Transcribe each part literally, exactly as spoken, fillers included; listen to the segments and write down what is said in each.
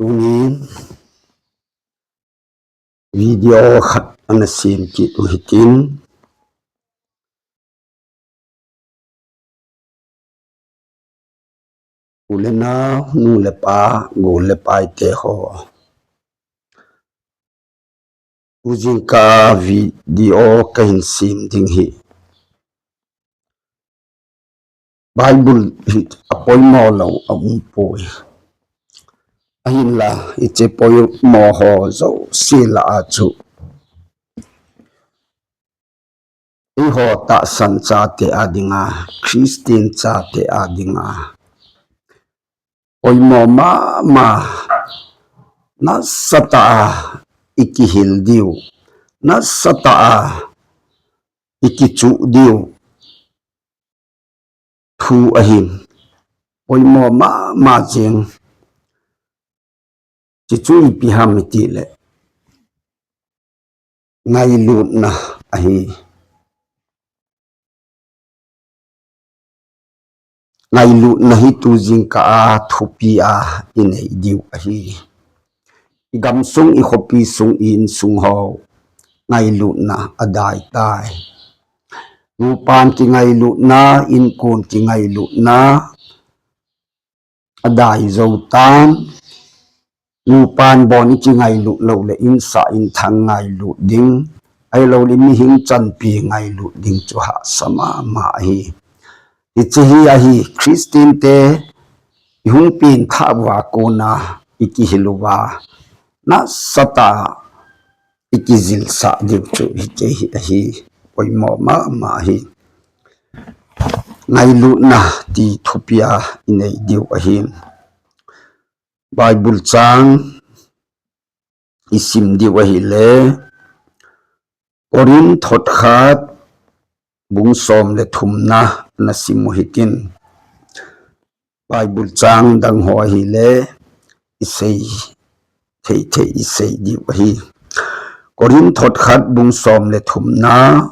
Tunin video khat ana sem kit u hitin. U le nao, nu le pa, gol le paite ho. Tujingkah video kahin sem ding hi Bible hi apoimo lou aumpoi. Ahinla, hiche poimo ho jouse lah a chu eiho tahsan chate a dinga, Christian chate a dinga poimo mama, nasatah a ikihil diu, nasatah a ikichuh diu thu ahin, poimo mama jeng. Chuchu ipi ham itile, ngailutna ahi. Ngailutna hi tujingkah a thupi a inei diu ahi. Igamsung, ikhopi sung, i insung ho ngailutna adaitai. Nupan kingailutna, inkon kingailutna adai jou tan. Nupan bon ikingailut loule insah inthang ngailut ding, ahiloule mihing chanpi ngailut ding chu hahsa mama ahi. Hiche hi ahi, Christian te ihung pengthah uva kona ikihil uva, nasatah a ikijilsah diu chu hiche hi ahi, poimo mama ahi. Ngailutna ti thupi a inei diu ahi. Bible chang isim diu ahile, Corinth thot khat bung som le thumna nasim u hitin. Bible chang dang ho ahile isei thei thei isei diu ahi. Corinth thot khat bung som le thumna,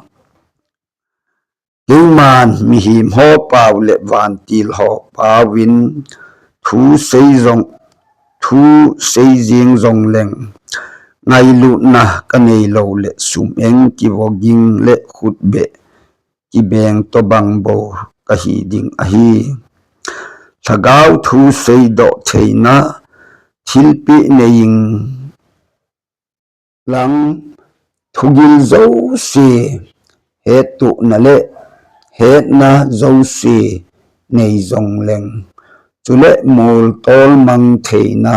Keiman mihem ho pao le vantil ho paovin thu sei jong, thu sei jeng jongleng, ngailutna kanei loule sum-eng kivoging le khutbeh kibeng tobang bou kahi ding ahi. Lhagao thu seidoh theina thilpeh neiyin lang, thugil jouse hettohna le hetna jouse nei jongleng, chule moltol mang theina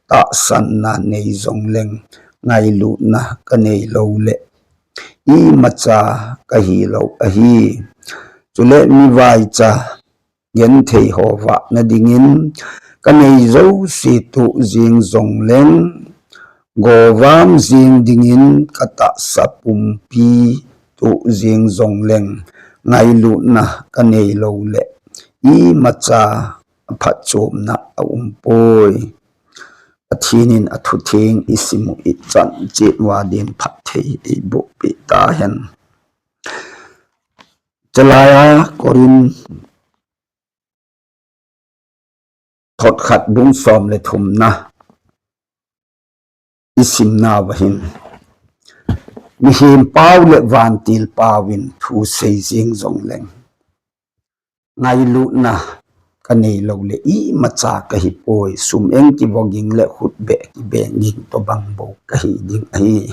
tahsanna nei jongleng, ngailutna kanei loule imacha kahilou ahi. Chule mivaicha genthei ho vahna dingin kanei jouse toh jeng jongleng, govam jeng dingin katahsa pumpi toh jeng jongleng, ngailutna kanei loule imacha phatchomna aumpoi. Pathen in athutheng isim u ichan chet uva din phatthei eiboh peh tahen. Chulaiya Corinth thot khat bung som le thumna isimna uva hin, mihem pao le vantil paovin thu sei jeng jongleng, ngailutna kanei loule imacha kahipoi, sum-eng kivoging le khutbeh kibeng ging tobang bou kahi ding ahi.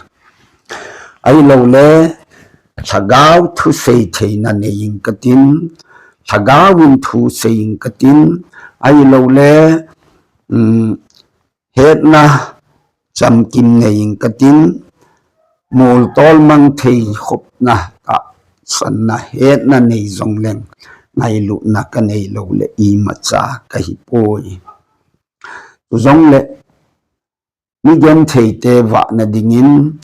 Ahiloule lhagao thu sei theina neiyin katin, lhagaovin thu seiyin katin, ahiloule, um, hetna chamkim neiyin katin, moltol mang thei khopna tahsanna hetna nei jongleng, ngailutna kanei loule imacha kahipoi. Chujongle migentheite vahna dingin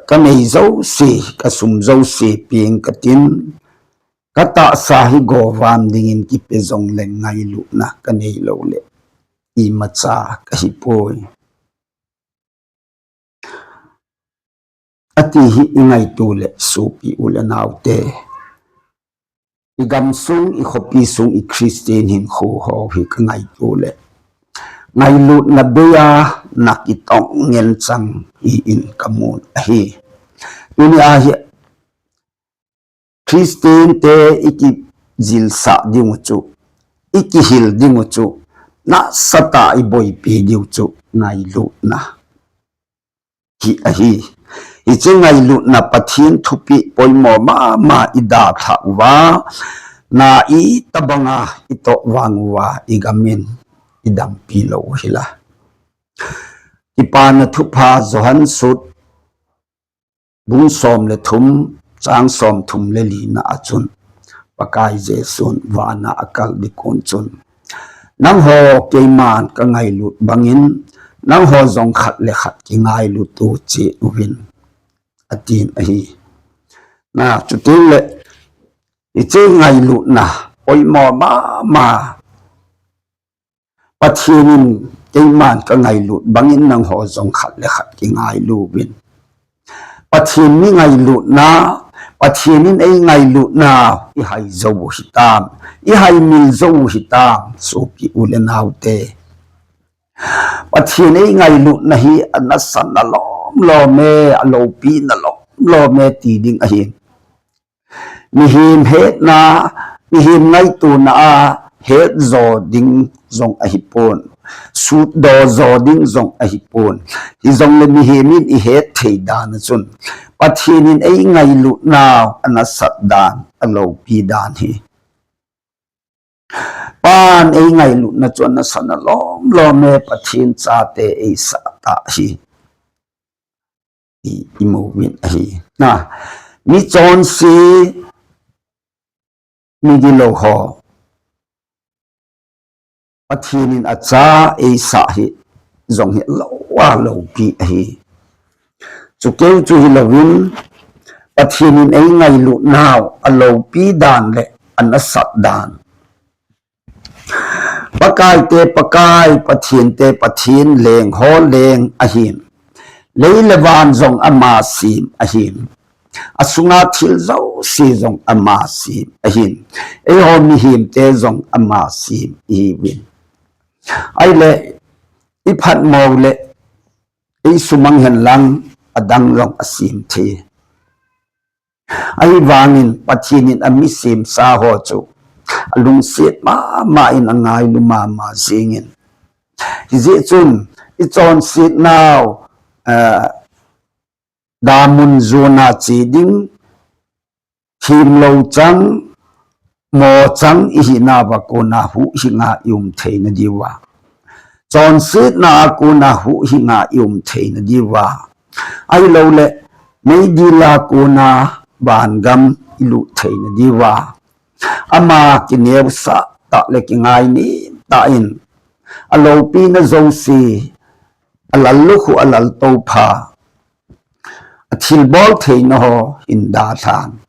kanei jouse, kasum jouse peng katin, katahsa hi govam dingin kipe jongleng, ngailutna kanei loule imacha kahipoi. Ati hi ingaito le sopi u le naote, igamsung, ikhopi sung, i Christian hinkho ho hi kangaito le, ngailutna bei a na kitong ngen chang hi in kamun ahi. Tuni a hi Christian te i kijilsah ding u chu, i kihil ding u chu, nasatah a i boipi diu chu ngailutna hi ahi. Hiche ngailutna Pathen thupeh poimo mama i dalhah uva, na itobanga i toh vang uva i gam in i dampi lou u hila. Kipana Thupha Johan sut bung som le thum, chang som thum le li na a chun, Pakai Jesun vana a kal ding kon chun, nangho keiman ka ngailut bangin, nangho jong khat le khat kingailut u cheh uvin, atin ahi. Na, chuteng le, hiche ngailutna poimo mama, Pathen in keiman ka ngailut bangin nangho jong khat le khat kingailu uvin. Pathen mi ngailutna, Pathen in ei ngailutna i hai jou u hitam, i haimil jou u hitam, sopi u le nao te. Pathen ei ngailutna hi a nasatna lom lom e, a loupina lom lom e ti ding ahin. Mihem hetna, mihem ngaitona a het jo ding jong ahipon. Sutdoh jo ding jong ahipon. Hijongle mihem in i het thei dan a chun, Pathen in ei ngailutna a nasat dan, a loupi dan hi. Pan ei ngailutna chu a nasatna lom lom e, Pathen chate ei sah tah hi. I, i mu uvin ahi. Na, mi chonse, mi gilou ho. Pathen in a cha ei sah hi jong hi lou a loupi ahi. Chukeu chu hilouvin, Pathen in ei ngailutnau a loupi dan le a nasat dan. Pakai te Pakai, Pathen te Pathen, leng ho leng ahin. Lei le van jong ama sem ahin. A sunga thil jouse jong ama sem ahin. Eiho mihem te jong ama sem ihiuvin. Ahile, i phatmo le, ei sumang hen lang, adang jong a sem thei. Ahivangin Pathen in a mi semsa ho chu a lungset mama in a ngailu mama jingin. Hijeh chun i chonsetnau, eh, damun jona che ding, themlou chang, mo chang ihinauva kona huhhinga i um theina diuva. Chonsetna a kona huhhinga i um theina diuva. Ahilouleh, meidil a kona vangam i lut theina diuva. Ama kineosah tah le kingainem tah in. A loupina jouse, a lallukhuh a laltoupha. A thilbol theina ho hin dalhan.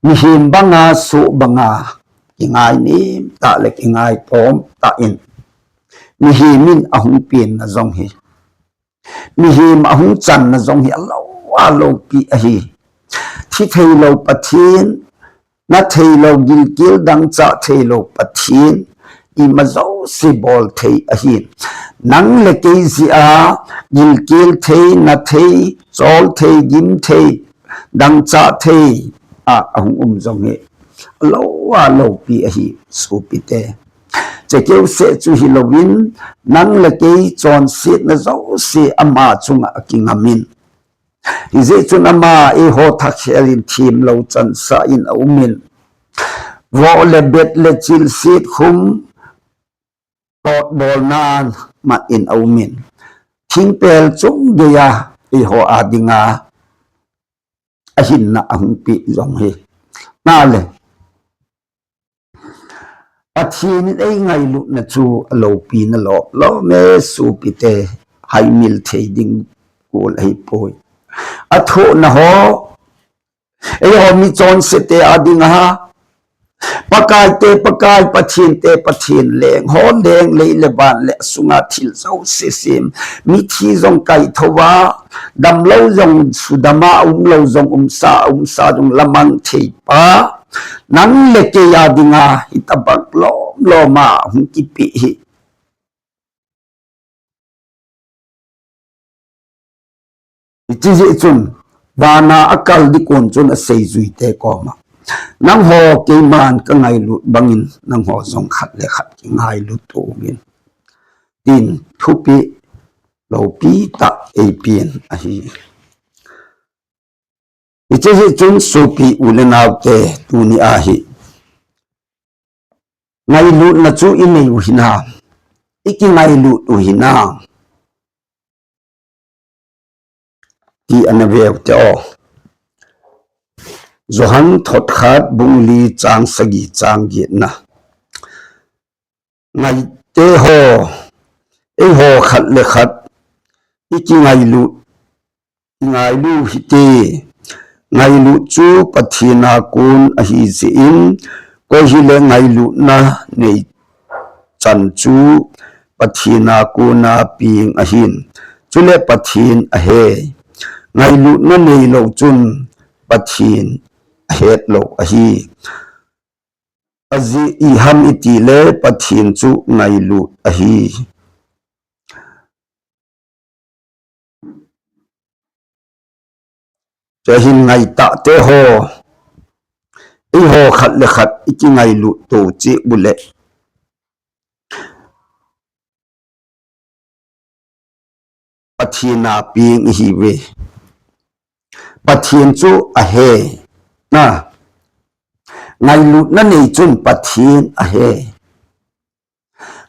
Mihem banga, soh banga, kingainem tah le kingaitom tah in. Mihem in a hung penna jong hi. Mihem a hung channa jong hi a lou, a loupi ahi. Thi theilou Pathen, na theilou gilkel dangchah theilou Pathen, ima jouse bol thei ahi. Nang le kei jeh a, gilkel thei, na thei, chol thei, gim thei, dangchah thei, a, a hung um jong hi. A lou, a loupi ahi, sopite. Chekeu seh chu hilouvin, nang le kei chonsetna jouse ama chunga a kingamin. Hijeh chun ama eiho thakhelin themlou chansah in a umin. Voh le bet le chilset khum totbolna man in a umin. Thingpel chung geiya eiho a dinga a hinna a hung peh jong hi. Na le. Pathen in ei ngailutna chu a loupina lom lom e sopite, haimil thei ding kol ahipoi. A thohna ho, eiho mi chonsete a dinga, Pakai te Pakai, Pathen te Pathen, leng ho leng, lei le van le a sunga thil jouse sem, mithi jong kaithouva, damlou jong sudama, umlou jong umsa, umsa jong lamang theipa, nang le kei a dinga hitabang lom loma hung kipeh hi. Hiche jeh chun, vana akal ding kon chun aseijuite koma, nangho keiman kangailut bangin, nangho jong khat le khat kingailut uvin, tin thupeh loupi tah eipen ahi. Hiche jeh chun sopi u le naote, tuni ahi, ngailutna chu inei u hinam, ikingailut u hinam, ti ana veu te o. Johan thot khat bung li chang sagi chang getna. Ngaite ho, eiho khat le khat ikingailut, ingailu hite. Ngailut chu Pathen a kon ahi jeh in, koi hile ngailutna nei chan chu Pathen a kona peng ahin, chule Pathen ahe. Ngailutna neilou chun Pathen ahet lou ahi. Ajeh iham itile Pathen chu ngailut ahi. Chuin ngaitah te ho, eiho khat le khat ikingailut to cheh uleh, Pathen a peng ihiuve. Pathen chu ahe. Na, ngailutna nei chun Pathen ahe.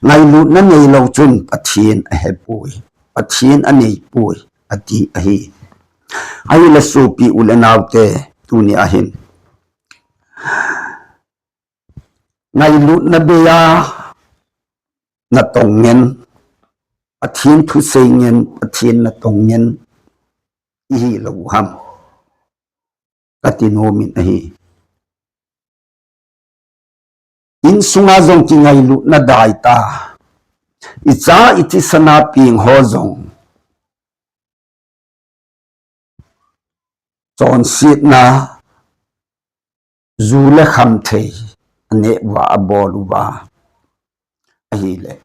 Ngailutna neilou chun Pathen ahepoi, Pathen aneipoi, ati ahi. Ahile sopi u le naote, tuni ahin, ngailutna beiya natong ngen, Pathen thusei ngen, Pathen natong ngen ihilou ham, kati nomin ahi. Insunga jong kingailutna dai ta. Icha ithisan a peng ho jong chonsetna, ju le khamthei aneh uva abol uva ahile,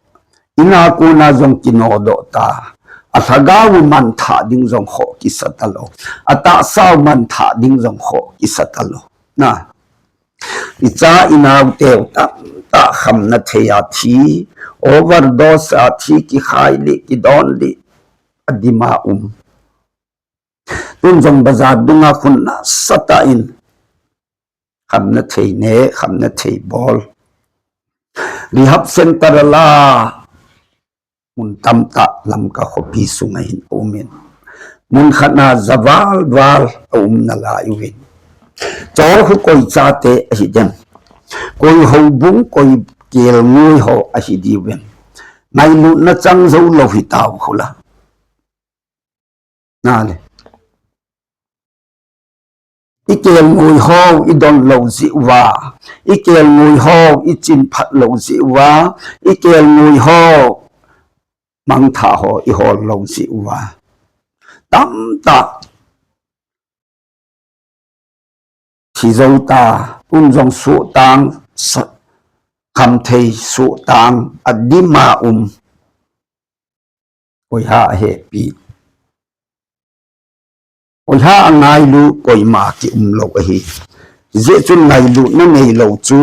in a kona jong kinodoh ta. Alhagao u manthah ding jong khoh kisa talou. Atahsa u manthah ding jong khoh kisa talou. Na, icha inaoteu tamtah khamna thei a thi, overdose a thi, kikhai lih, kidon lih, adim a um. Tun jong bazar dunga khun nasatah in khamna thei neh, khamna thei bol. Rehab center a la mun tamtah Lamka khopi sunga hin aumin. Mun khat na javal val aum nalai uvin. Chule khu koi chate ahi dem? Koi houbung, koi kelngoi ho ahi diuvem? Ngailutna chang jou lou hitau khu la. Nale. Ikelngoi ho idon lou jeh uva, ikelngoi ho ichin phat lou jeh uva, ikelngoi ho mangthah ho ihol lou jeh uva, tamtah thi jou ta, tun jong soh tang, sa-, khamthei soh tang, adim a um. Koiham ahepi? Koiham angailu? Koima kium lou ahi. Hijeh chun ngailutna neilou chu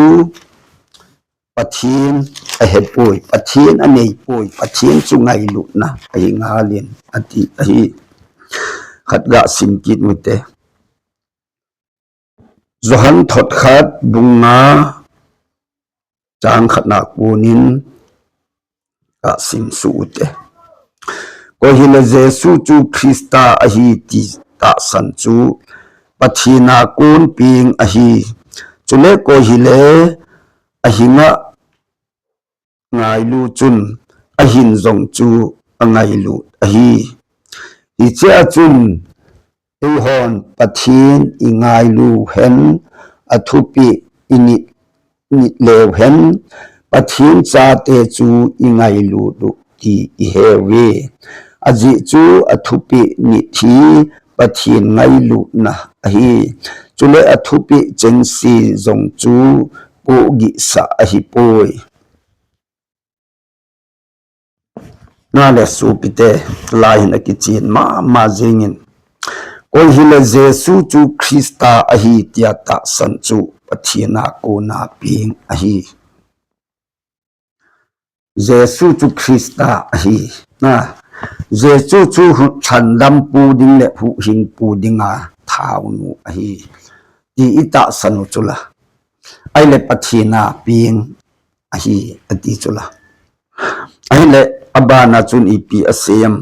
Pathen ahepoi, Pathen aneipoi, Pathen chu ngailutna ahi ngalin ati ahi. Khat ga sim kit ute. Johan thot khat bung nga chang khat na konin ka sim suh ute. Koi hile Jesu chu Christa ahi ti tahsan chu Pathen a kon peng ahi. Chule koi hile ahinga ngailu chun ahin jong chu angailut ahi. Hichea chun eihon Pathen ingailu hen, athupeh init, nit leu hen, Pathen chate chu ingailut u ti iheuve. Ajeh chu athupeh nit hi Pathen ngailutna ahi. Chule athupeh chengse jong chu pohgihsah ahipoi. Nale sopite, lai hin akichen mama jingin. Koi hile Jesu chu Christa ahi tia tahsan chu Pathen a kona peng ahi. Jesu chu Christa ahi. Na, Jesu chu hu-, lhandampu ding le huhhingpu dinga thaonu ahi. Ti i tahsan u chu la. Ahile Pathen a peng ahi, ati chu la. Ahile abana chun ipi asei em.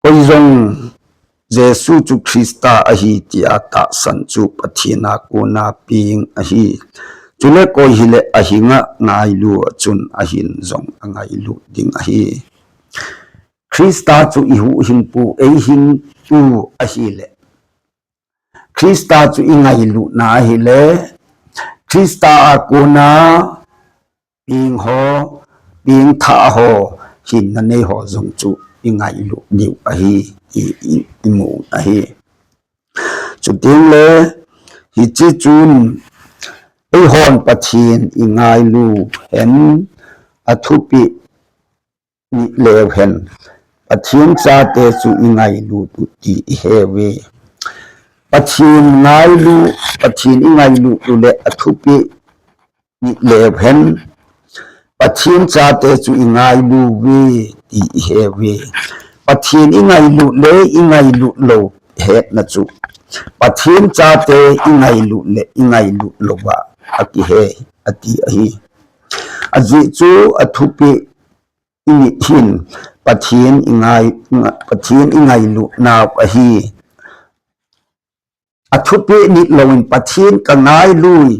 Koi jong Jesu chu Christa ahi tia tahsan chu Pathen a kona peng ahi. Chule koi hile ahinga ngailu a chun ahin jong angailu ding ahi. Christa chu i huhhingpu, eihingtu ahile. Christa chu i ngailutna ahile, Christa a kona peng ho, pengthah ho, hinna nei ho jong chu i ngailut diu ahi, i, i, i mu ahi. Chuteng le, hiche chun, eihon Pathen i ngailu hen, athupeh ni leu hen, Pathen chate chu i ngailut u ti i he uve. Pathen ngailu, Pathen i ngailut u le athupeh ni leu hen, Pathen chate chu i ngailu uve ti i he uve. Pathen i ngailut le i ngailut lou hetna chu Pathen chate i ngailut le i ngailut lou a akihe, ati ahi. Ajeh chu athupeh i nit hin Pathen i ngai, Pathen i ngailut nau ahi. Athupeh nit louvin Pathen ka ngailu e,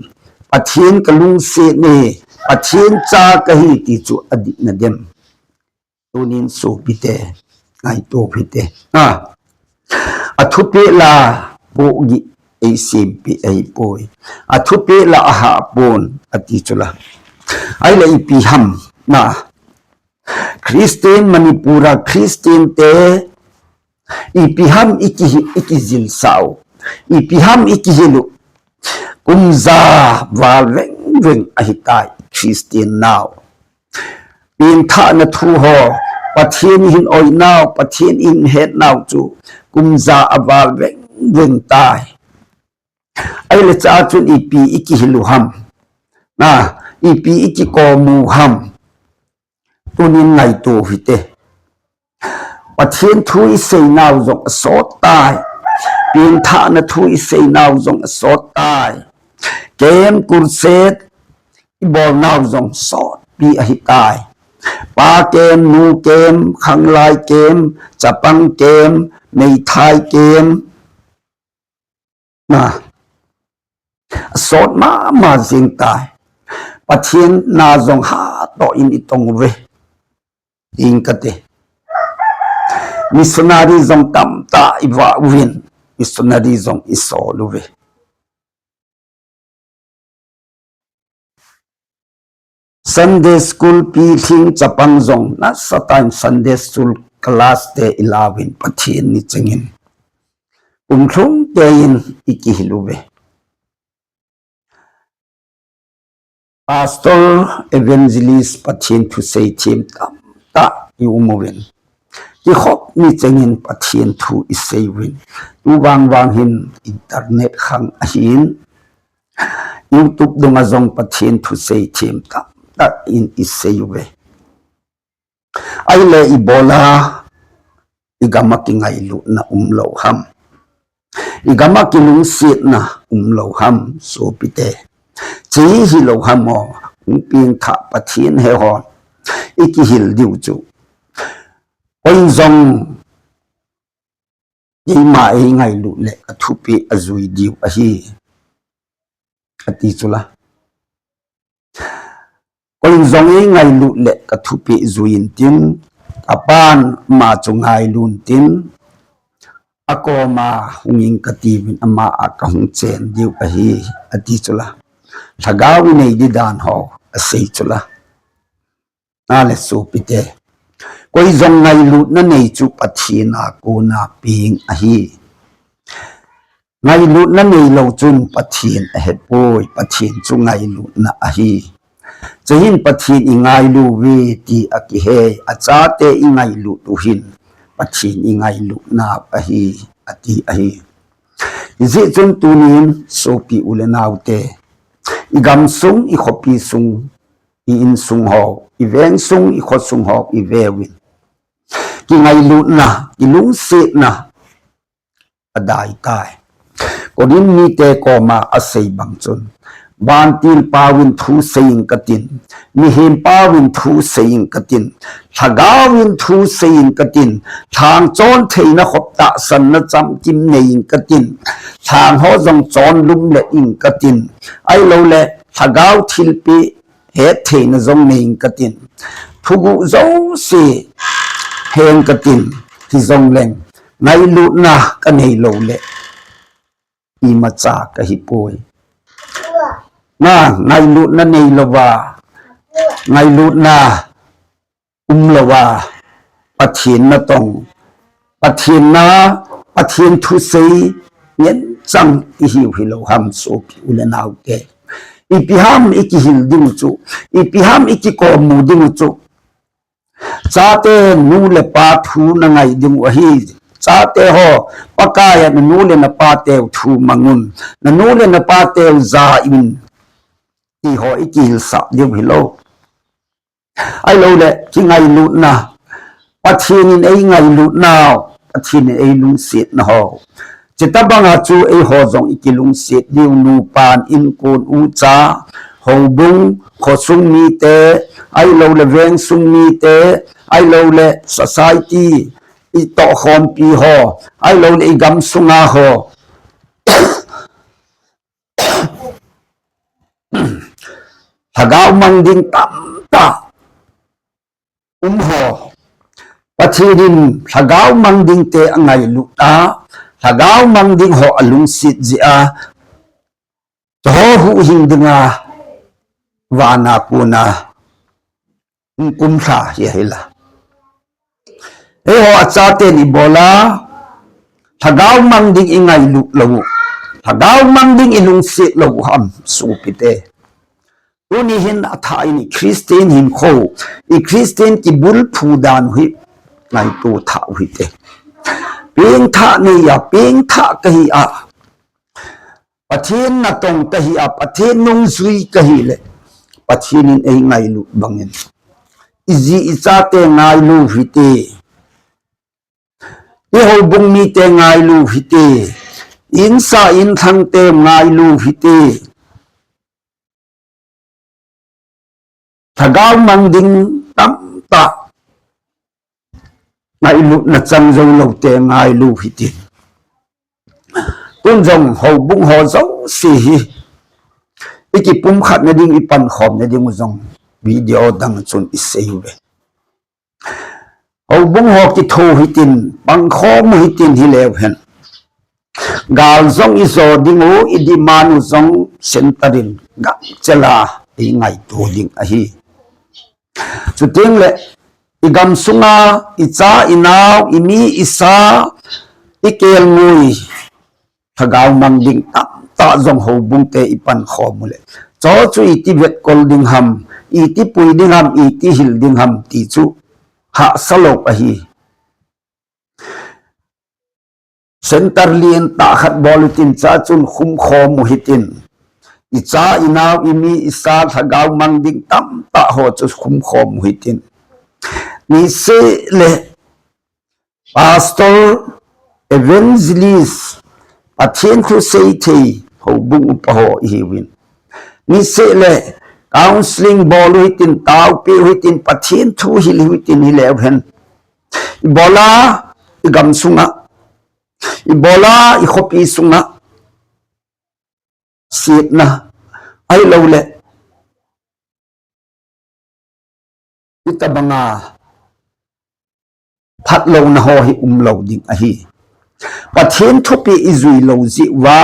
Pathen ka lungset e, Pathen cha kahi ti chu adih nadem. Tunin sopite, ngaito hite. A, athupeh la pohgih eisempeh ahipoi. Athupeh la ahahpon ati chu la. Ahile ipi ham na. Christian Manipur a Christian te ipi ham i ki, i kijilsah u. Ipi ham i kihil u. Kum ja val vengveng ahitai Christian nau. Pengthahna thu ho, Pathen i hin oi nau, Pathen i hin het nau chu kum ja aval vengveng tai. Ahile chua chun ipi i kihil u ham. Na, ipi i kikom u ham. Tunin ngaito hite. Pathen thu i seinau jong asot tai. Pengthahna thu i seinau jong asot tai. Camp, crusade i bolnau jong sotpi ahitai. Pa camp, nu camp, khanglai camp, chapang camp, meithai camp. Na, asot mama jing tai. Pathen na jong hatah in i tong uve. Ing kate. Missionary jong tamtah i vah uvin. Missionary jong i sol uve. Sunday school pilhing chapang jong nasatah in Sunday school class te i lauvin Pathen ni chengin. Kum lhung te in i kihil uve. Pastor, evangelist, Pathen thu seithem tamtah i um uvin. Kikhop ni chengin Pathen thu i sei uvin. Tu vangvang hin internet khang ahin. YouTube dunga jong Pathen thu seithem tamtah in i sei uve. Ahile ibola i gam a kingailutna umlou ham. I gam a kilungsetna umlou ham, sopite. Hiche hilou ham o, hung pengthah Pathen he hon. I kihil diu chu. Koi jong keima eingailut le ka thupeh ajui diu ahi. Ati chu la. Koi jong eingailut le ka thupeh jui intin, ka pan ama chu ngailu intin, akoma hung in kati uvin ama a ka hung chen diu ahi, ati chu la. Lhagao in eidei dan ho asei chu la. Ahile sopite. Koi jong ngailutna nei chu Pathen a kona peng ahi. Ngailutna neilou chun Pathen ahepoi, Pathen chu ngailutna ahi. Chuhin Pathen ingailu uve ti akihei, achate ingailut u hin Pathen ingailutna ahi, ati ahi. Hijeh chun tunin sopi u le naote, igamsung, ikhopi sung, i-insung ho, iveng sung, ikho sung ho, iveuvin. Kingailutna, kilungsetna, adaitai. Korinth mite koma asei bang chun, vantil pauvin thu seiyin katin, mihem pauvin thu seiyin katin, lhagaovin thu seiyin katin, lhang chontheina khop tahsanna chamkim neiyin katin, lhang ho jong chonlum le in katin, ahilouleh lhagao thilpeh hettheina jong neiyin katin, thuguh jouse heng katin, hijongleng ngailutna kanei louleh imacha kahipoi. Na, ngailutna neilouva, ngailutna umlouva, Pathen natong, Pathen na, Pathen thusei ngen chang ihiu hilou ham sopi u le naote. Ipi ham ikihil ding u chu, ipi ham ikikomu ding u chu, chate nu le pa thu nangai ding u ahi. Chate ho, Pakaiya nanu le napateu thu mangun, nanu le napateu jain, ti ho ikihilsah diu hilou. Ahilouleh kingailutna, Pathen in eingailut nau, Pathen in eilungsetna ho, chutabanga chu eiho jong ikilungset diu, nupan, inkon, ucha, houbung, khosung mite, ahilouleh vengsung mite, ahilouleh society, itohkhompi ho, ahilouleh igamsunga ho, lhagao mang ding tamtah um ho, Pathen in lhagao mang dingte angailut a, lhagao mang ding ho alungset jeh a, chuho huhhing dinga vana kona hung kumlha hi ahila, eiho achaten ibola lhagao mang ding ingailut lou u, lhagao mang ding ilungset lou u ham sopite? Tuni hin athah in i Christian hinkho, i Christian kibulphu dan u hi ngaito thah u hite. Pengthah neiya, pengthah kahi a, Pathen natong kahi a, Pathen nungjui kahile, Pathen in eingailut bangin, iji ichate ngailu hite, ihoubung mite ngailu hite, insa inlhangte ngailu hite. Lhagao mang ding tamtah, ngailutna chang jou loute ngailu hitin. Tun jong houbung ho jouse hi ikipumkhatna ding, ipankhomna ding u jong video dang chun isei uve. Houbung ho kitho hitin, pangkhom u hitin hileu hen, gal jong ijo ding u, i demand u jong center in gangchela ingaito ding ahi. Chuteng le igamsunga icha inao, imi isa, ikelngoi, lhagao mang ding tamtah jong houbung te ipankhom u le, chu chu iti vetkol ding ham, iti pui ding ham, iti hil ding ham ti chu hahsa lou ahi. Center lentah khat bol u hitin, cha chun khumkhom u hitin. Icha inao, imi isa, lhagao mang ding tamtah ho chu khumkhom u hitin. Niseh le pastor, evangelist, Pathen thu seithei houbung upa ho ihiuvin. Niseh le counseling bol u hitin, taopi u hitin, Pathen thu hil u hitin hileu hen, ibola igamsunga, ibola ikhopi sunga setna, ahilou le itobanga phatlouna ho hi umlou ding ahi. Pathen thupeh ijui lou jeh uva,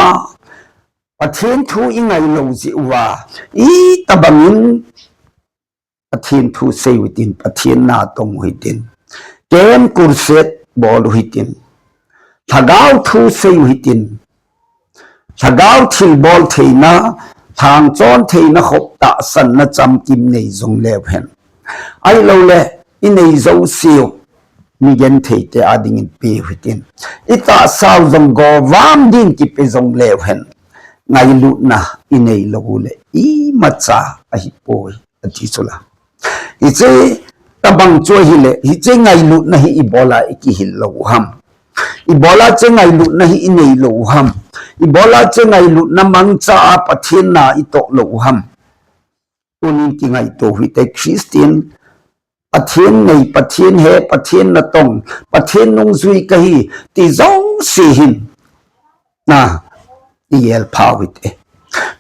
Pathen thu ingai lou jeh uva, itobangin Pathen thu sei u hitin, Pathen natong u hitin, camp, crusade bol u hitin, lhagao thu sei u hitin, lhagao thilbol theina, Lhangchon theina khop tahsanna chamkim nei jong leu hen. Ahilouleh, i nei jouseu, mi gentheite adingin pe u hitin. I tahsau jong govam ding kipe jong leu hen. Ngailutna i nei lou uleh, imacha ahipoi, ati chula. Hiche tabang chu ahileh, hiche ngailutna hi ibola i kihil lou u ham. Ibola hiche ngailutna hi i nei lou u ham. Ibola hiche ngailutna mangcha a Pathen na i toh lou u ham. Tunin kingaito u hite Christian, Pathen nei, Pathen he, Pathen natong, Pathen nungjui kahi, ti jouse hin. Na, i gel pha u hite.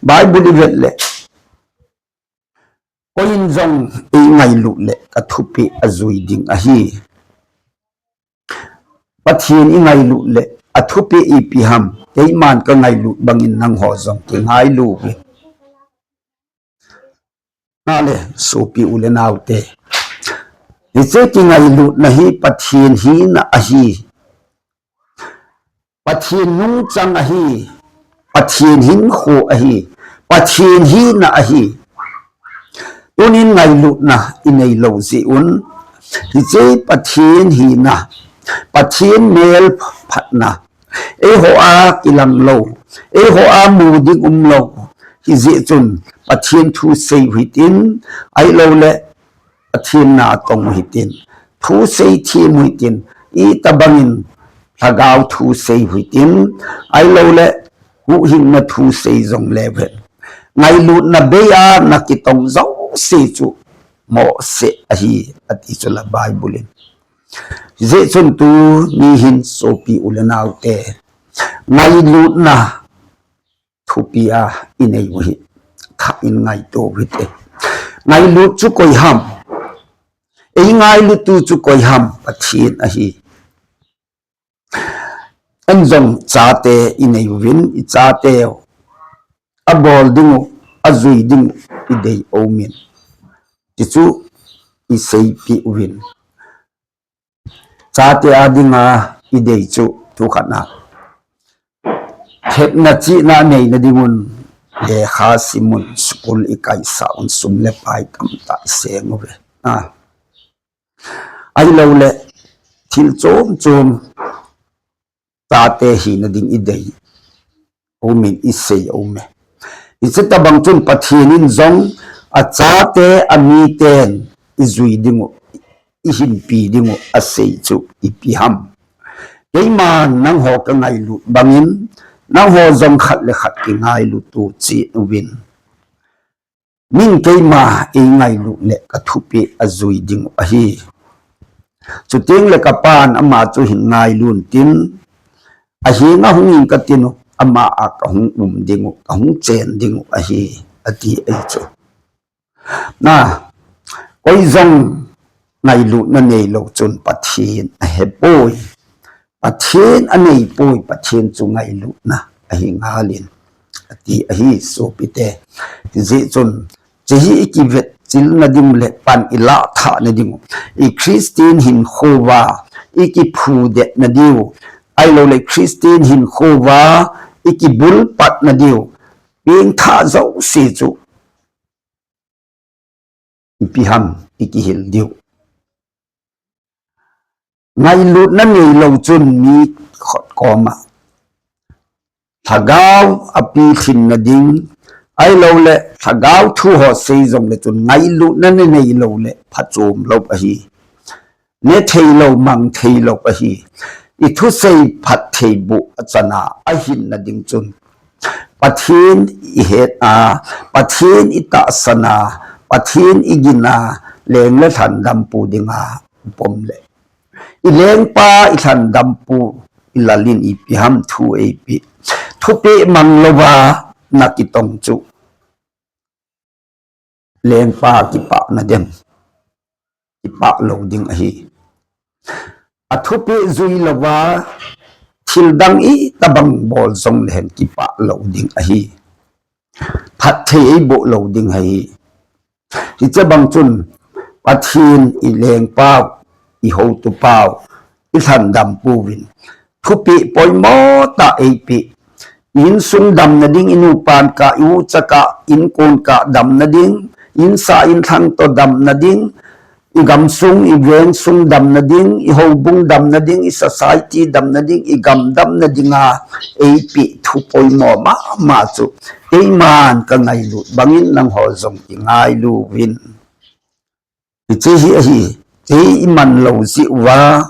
Bible i vet leh. Koi in jong ei ngailut leh ka thupeh ajui ding ahi. Pathen i ngailut leh a thupeh ipi ham, keiman ka ngailut bangin nangho jong kingailu uvin. Nale, sopi u le naute. Hiche kingailutna hi Pathen hina ahi. Pathen nungchang ahi, Pathen hinkho ahi, Pathen hina ahi. Tunin ngailutna i nei lou jeh un, hiche Pathen hina, Pathen mel phatna, eiho a kilang lou, eiho a mu ding um lou, hijeh chun Pathen thu sei u hitin, ahilouleh Pathen na tong u hitin, thu sei them u hitin, itobangin lhagao thu sei u hitin, ahilouleh huhhingna thu sei jong leu hen. Ngailutna bei a na kitong jouse chu mohseh ahi, ati chula Bible in. Hijeh chun tuni hin sopi u le naute, ngailutna thupi a i nei u hi, thah in ngaito u hite. Ngailut chu koi ham? Ei ngailut u chu koi ham? Pathen ahi. Eijong chate i nei uvin, i chateu abol ding u, ajui ding u i dei umin, ti chu i seipeh uvin. Chate adinga i dei chu tukhat na, thepna chihna neina dingun, lekha simun, school i kaisah un, sum le pai tamtah i seng uve. A, ahilouleh thil chom chom chate hina ding i dei umin, i sei ume. Hiche tobang chun Pathen in jong achate, amiten i jui ding u, i hinpi ding u asei chu ipi ham? Keiman nangho ka ngailut bangin, nangho jong khat le khat kingailut u cheh uvin. Min keima ei ngailut leh ka thupeh ajui ding u ahi. Chuteng le ka pan ama chu hin ngailut tin, ahenga hung in ka tin u, ama a ka hung um ding u, ka hung chen ding u ahi, ati ahi chu. Na, koi jong ngailutna neilou chun Pathen ahepoi. Pathen aneipoi, Pathen chu ngailutna ahi ngalin, ati ahi sopite. Hijeh chun, hiche hi i kivetchilna ding le pan i lah thahna ding u, i Christian hinkho uva i kiphudetna diu, ahilouleh Christian hinkho uva i kibulpatna diu, pengthah jouse chu ipi ham i kihil diu. Ngailutna neilou chun mi khat koma lhagao apilhinna ding, ahilouleh lhagao thu ho sei jongle chun ngailutna neilou le phachom lou ahi. Ne theilou, mang theilou ahi. I thusei phattheiboh achana ahinna ding chun, Pathen i het a, Pathen i tahsan a, Pathen i gin a, leng le lhan dampu dinga pom le, i lengpa i lhan dampu i lalin ipi ham thu eipeh. Thupeh mang louva na kitong chu lengpa kipah nadem? Kipah lou ding ahi. Athupeh jui louva thil dang itobang bol jongle hen kipah lou ding ahi. Phatthei eiboh lou ding ahi. Hiche bang chun Pathen i lengpau, i hotupau, i lhan dampu vin thupeh poimo tah eipeh, Insung damna ding, inupan kah, iucha kah, inkon kah damna ding, insa inlhang toh damna ding, igamsung, ivengsung damna ding, ihoubung damna ding, isociety damna ding, igam damna dinga eipeh thu poimo mama chu keiman kangailut bangin nangho jong kingailuvin. Hiche hi ahi, kei iman lou jeh uva,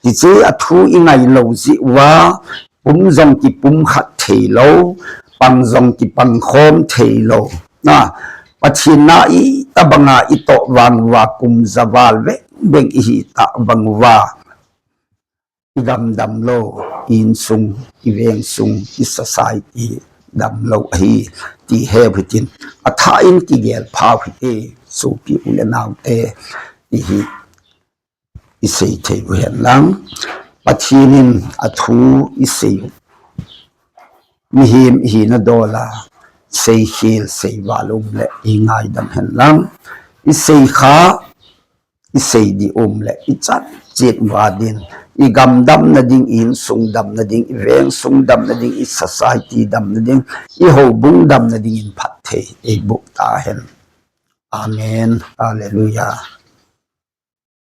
hiche athu ingai lou jeh uva, pum jong kipumkhat theilou, pang jong kipangkhom theilou. Na, Pathen na itobanga itoh vang uva kum javal veng veng ihitah vang uva, igam damlou, insung, ivengsung, isociety damlou ahi, ti heu hitin, athah in kigel phau hite, sopi u le naote, ti hi isei thei u henlang, Pathen in athu isei u, mihem ihina dola, seikhel seival um le ingaidam henlang, isei kha, isei ding um le ichan chet uva din, igam damna ding, insung damna ding, ivengsung damna ding, isociety damna ding, ihoubung damna dingin phatthei eiboh tahen. Amen. Hallelujah.